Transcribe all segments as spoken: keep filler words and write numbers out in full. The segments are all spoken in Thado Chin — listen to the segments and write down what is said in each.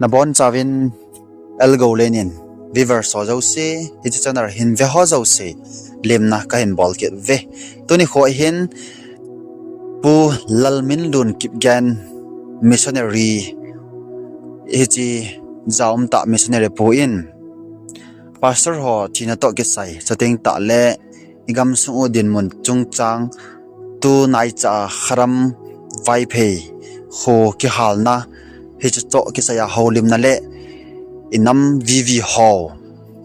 Nabonchauvin Elgo Lenin, viewers ho jouse, hiche channel hin ve ho jouse, lemna kahin bol kit uve. Tuni kho hin Pu Lalminlun Kipgen, missionary, hiche jaum tah missionary pu in, pastor ho thina toh kisai, chuteng tahle igamsung u dinmun chungchang, tunaicha a Kharam Vaiphei kho kihalna, hiche toh kisai a houlimna le inam VV ho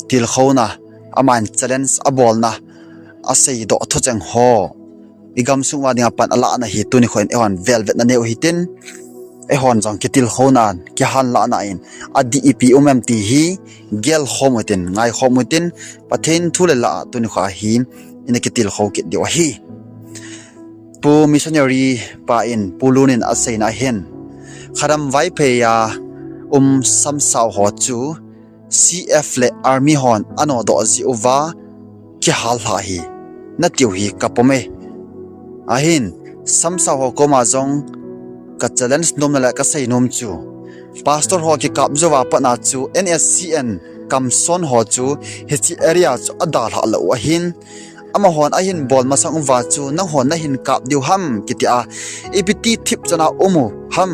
tilkhouna, aman challenge abolna, aseidoh thucheng ho, igamsung uva dinga pan alahna hi tuni kho in eihon velvetna neiu hitin, eihon jong kitilkhouna in, kihanlahna in, adih ipi um em ti hi gelkhom utin, ngaikhom utin, Pathen thu le la a tuni kho hi ina kitilkhou kit diu ahi. Pu missionary pa in, Pu Lun in aseina hin, Kharam Vaiphei a um samsao ho chu CF le army hon anodoh jeh uva kihallhah ahi, natiu hi kapom e. Ahin, samsao ho koma jong ka challenge nomna le kasei nom chu, pastor ho kikap jouva patna chu NSCN kamson ho chu hiche area chu adalhah lou u ahin, amahon ahin bol masang uva chu nanghon nahin kap diu ham kitia, ipi ti thipchan a um u ham,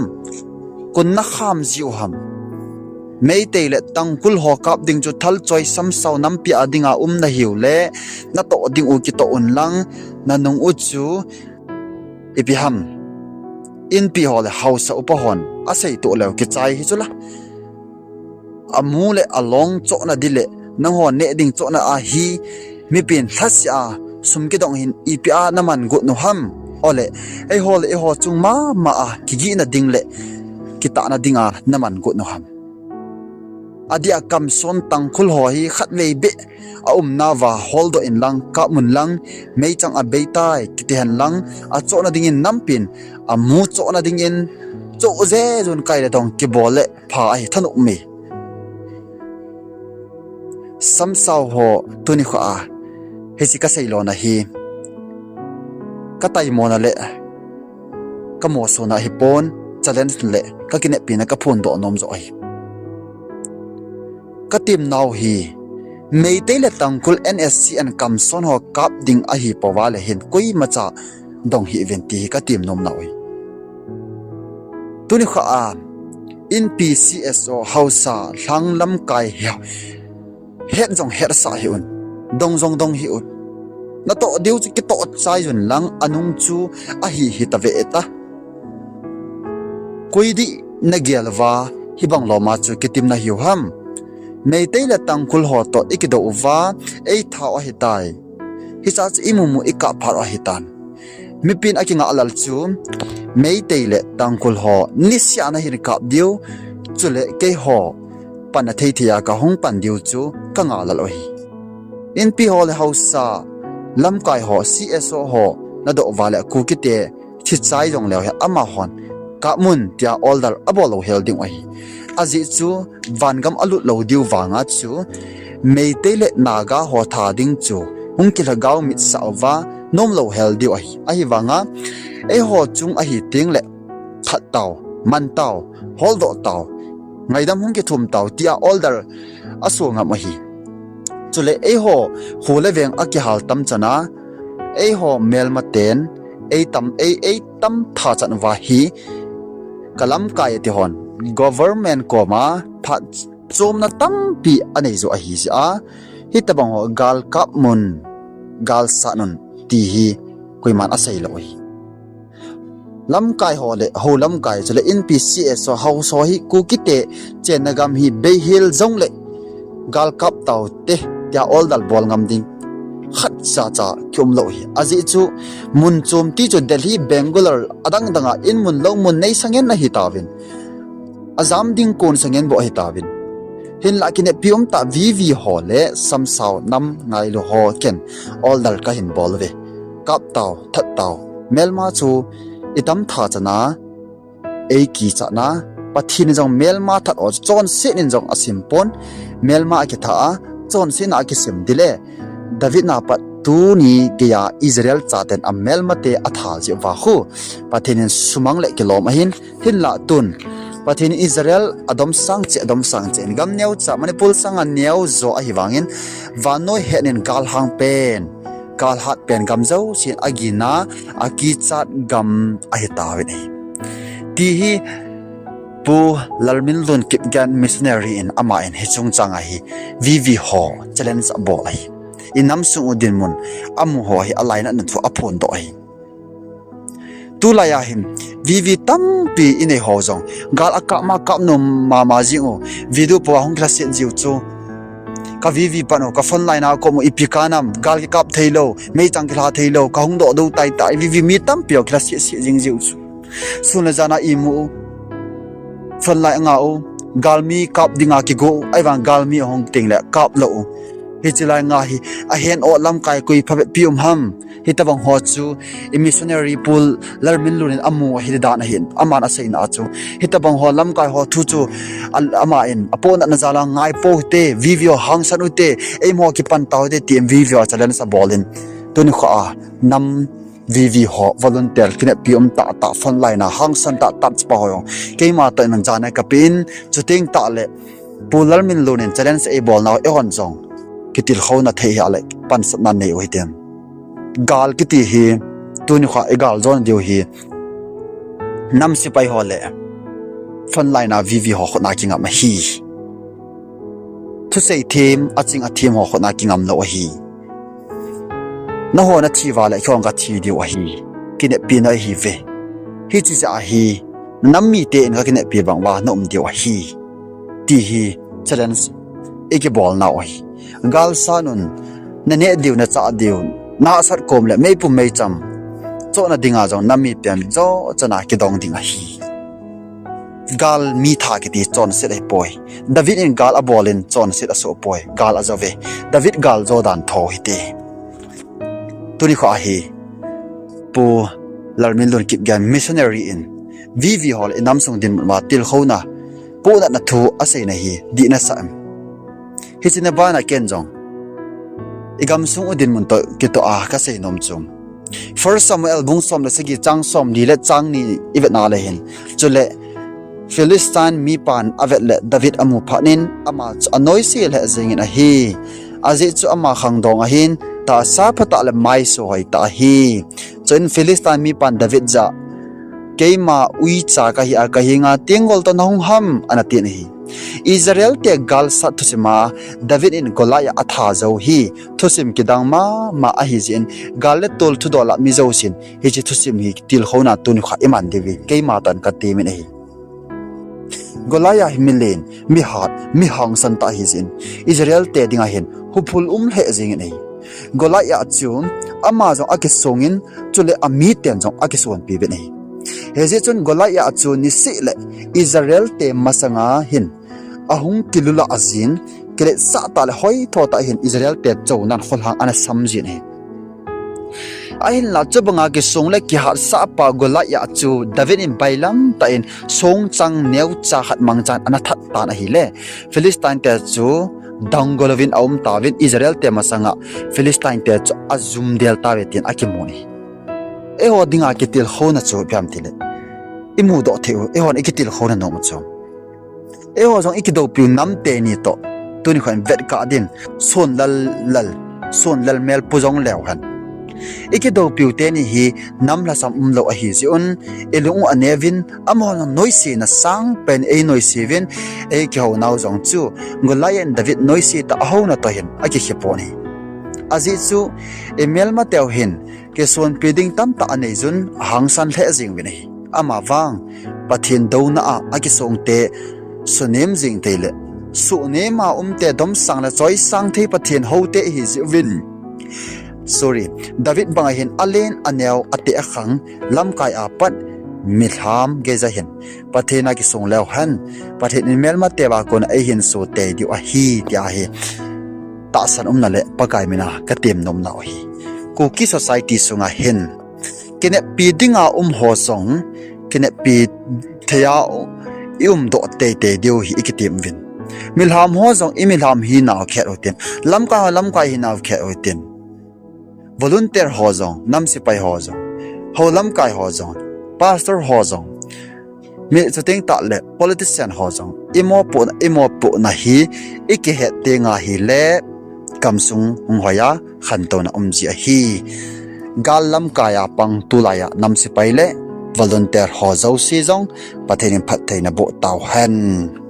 kon nakham jiu ham. Meitei le Tangkhul ho kap ding chu thalchoi samsao nampi a dinga um nahiu le, natoh ding u kitoh un lang, nanung u chu ipi ham, Inpi ho le haosa upa hon aseitoh leu kichai hi chula. Amu le along chohna di le nanghon neh ding chohna ahi, mipin lhaseh a sum kidong hin ipi a naman got u ham? Ole, eiho le eiho chung mama a kigihna ding le kitahna dinga naman got u ham? Adeh a kamson Tangkhul ho hi khatvei beh aumnauva holdoh in lang, kap un lang, meichang a beitai kiti hen lang, achohna dingin nampin, amu chohna dingin choh jejun kai le dong kibol le pha ahi thanop me. Samsao ho tuni kho a hiche kasei lona hi kataimona le kamosona ahipon, challenge le kakinepina kaphondoh nom joh ahi. Katemnau hi Meitei le Tangkhul NSCN kamson ho kap ding ahipouva le hin koimacha dong hih uvin ti hi katem nomnau ahi. Tuni kho a Inpi CSO haosa lhang lamkai hi het jong hetsah hih un, dong jong dong hih un. Natoh diu chu kitoh chai un lang, anung chu ahi hitave ta. Koi dih nagel uva hibang loma chu kitim nahiu ham? Meitei le Tangkhul ho toh ikidou uva eithau ahitai. Hicha chu imumu ikap phat u ahitan. Mipin akingahlel chu Meitei le Tangkhul ho niseh a nahin kap diu, chule keiho panna thei thei a kahung pan diu chu kangahlel u ahi. Inpi ho le haosa lamkai ho, CSO ho nadoh uva le Kukite thichai jongleu hi amahon kap un tia order abol lou hel ding u ahi. Ajeh chu vangam alut lou diu vanga chu Meitei le Naga ho tha ding chu hung kilhagao mitsah uva nomlou hel diu ahi. Ahivanga eiho chung ahi tengle that tau, man tau, holdoh tau, ngaidam hung kithum tau tia order aso ngam u ahi. Chule eiho kho le veng akihal tam chana, eiho melmaten eitam, ei, eitam thachan uva hi kalamkai ati hon government koma phatchomna tampi anei joh ahi jeh a, hitobang ho gal kap un, gal sat un ti hi koiman aseilou ahi. Lamkai ho le hou lamkai chule Inpi CSO haosa hi Kukite chenna gam hi beihel jongle gal kap taute tia order bol ngam ding khatcha cha kium lou ahi. Ajeh chu mun chom ti chu Delhi, Bangalore, adang danga in mun lou mun nei sangen ahitauvin, ajam ding kon sangen bou ahitauvin. Hinla kinepi umtah VV ho le samsao nam ngailu ho ken order kahin bol uve. Kap tau, that tau. Melma chu itam thachana, eikichatna, Pathen in jong melma that ho chu chonset in jong asimpon, melma akitha a, chonsetna akisim dile, David na pat tuni geiya Israel chaten amelmate atha jeh uva khu Pathen in sumang le kilom ahin, hinla tun Pathen in Israel adomsang cheh, adomsang cheh in, gam neocha, Manipur sanga neo jo ahi vangin, vannoi hetnin galhang pen, galhat pen gam jousen agina, akichat gam ahi tauvin ahi. Ti hi Pu Lalminlun Kipgen missionary in, ama in hiche chungchang a hi V V ho challenge abol ahi. Inam sung u dinmun amu ho hi alainatna thu aphondoh ahi. Tulai a hin V V tampi inei ho jong, gal akap ma kap nom mama jing u, video po a hung kilhaset jiu chu. Ka V V pan u, ka front line a ka um u, ipi kanam, gal kikap theilou, meichang kilha theilou, kahung dohdoh tai tai, V V mi tampi ho kilhaset set jing jiu chu. Sun le jan a imu u, front line a nga u, galmi kap dinga kigo u, ahivang galmi ahung teng le kap lou u. Hiche lai nga hi, ahen o lamkai koi phabep pi um ham. Hitobang ho chu, i missionary Pu Lalminlun in amu ahi dan ahin, aman aseina a chu. Hitobang ho lamkai ho thu chu, a, ama in, apohnatna jal a ngai pou hite, V V ho hangsan u hite, eima ho kipan tau hite, tin V V ho challenge abol in. Tuni kho a, nam V V ho, volunteer, kineppi um tahtah, front line a, hangsan tahtah, chapa ho jong. Keima toh in jan a kapen, chuteng tahle, Pu Lalminlun in challenge eibolnau, eihon jong kitilkhouna thei hia le, pansatna nei u hiten. Gal kiti hi, tuni kho a i gal jona diu hi, nam sepai ho le front line a V V ho khut a kingam ahi. Thusei them, aching athem ho khut a kingam lou ahi. Nangho nathi uva le, keiho kathi diu ahi. Kineppi na ahi ve. Hiche jeh a hi, nam mite in kakineppi bang uva na um diu ahi. Ti hi challenge ikibolnau ahi. Galsat un, naneh diu, nachah diu, nahsat kom le meipum meicham chohna dinga jong nam miten joh chan a kidong ding ahi. Galmi tha kiti chonset ahipoi. David in gal abol in chonset asoh poi. Gal ajo ve. David gal jo dan tho hite. Tuni kho a hi, Pu Lalminlun Kipgen missionary in V V ho le inam sung dinmun uva tilkhouna, pohnatna thu aseina hi dihna sah em? Hiche na bana ken jong igamsung u dinmun toh kitoh a kasei nom chu, First Samuel bung som le sagi chang somli le chang ni ivet na le hin, chule Philistine mipan avet le David amu phat in ama chu anoise lheh jengin ahi. Ajeh chu ama khangdong ahin, tahsa phatah le maiso hoitah ahi. Chuin Philistine mipan David jah a, keima uicha kahi a, kahenga tenggol toh nahung ham, ana tin ahi. Israel te galsat thusim a David in Goliath atha jou hi thusim kidang mama ahijeh in, gal le tol thudol a mi jousen hiche thusim hi tilkhouna tuni kho a iman diu hi keima toh in katemin ahi. Goliath hi milen, mihat, mihangsan tah ahijeh in, Israel te dinga hin huphul um lheh jengin ahi. Goliath chu ama jong akisongin, chule amiten jong akisonpi uvin ahi. Hijeh chun Goliath chu niseh le Israel te masanga hin ahung kilulah jin, kiletsah tah le hoitho tah hin Israel te chonnan kholhang ana sam jin ahi. Ahinla chubanga kisong le kihatsah pa Goliath chu David in bailam tah in songchang neocha khat mangchan ana that tan ahile, Philistine te chu dangol uvin aum tauvin, Israel te masanga Philistine te chu ajumdel tauve tin akimun ahi. Eiho dinga kitilkhouna chu ipi ham tile, imudoh thei u, eihon ikitilkhouna nom u chu, eiho jong ikidoupiu nam teni toh tuni kho in vetkah din, sonlal lal, sonlal mel pu jong leu hen. Ikidoupiu teni hi nam lhasam umlou ahijeh un, ilung u aneuvin, amahon jong noisena sangpen einoiseuvin, eikihounau jong chu Goliath in David noise tah a ahouna toh hin akikhepon ahi. Ajeh chu imelmateu hin kisonpi ding tamtah aneiyun, ahangsan lheh jenguvin ahi. Amavang Pathen douna a akisongte sunem jeng thei le, suhnema umte domsang le choisang thei Pathen houte ihijeh uvin, sorry, David banga hin alen aneo, ateh akhang, lamkai a pat milham geija hin Pathen a kisong leu hen, Pathen in melmateu a kona eihinso tei diu ahi, tia hi tahsan umna le Pakai mina katem nomnau ahi. Kuki society sunga hin kineppi dinga um ho jong kineppi thei a iumdoh teitei diu hi ikitem uvin. Milham ho jong imilham hinau khet utin, lamkai ho lamkai hinau khet utin. Volunteer ho jong, nam sepai ho jong, hou lamkai ho jong, pastor ho jong, Mi chuteng tahle politician ho jong imopohna, imopohna hi ikihet tenga hile kamsung hung hoiya khantouna umji ahi. Gal lamkaiya pang tulaiya nam sepai le volunteer ho jouse jong Pathen in phattheina boh tauhen.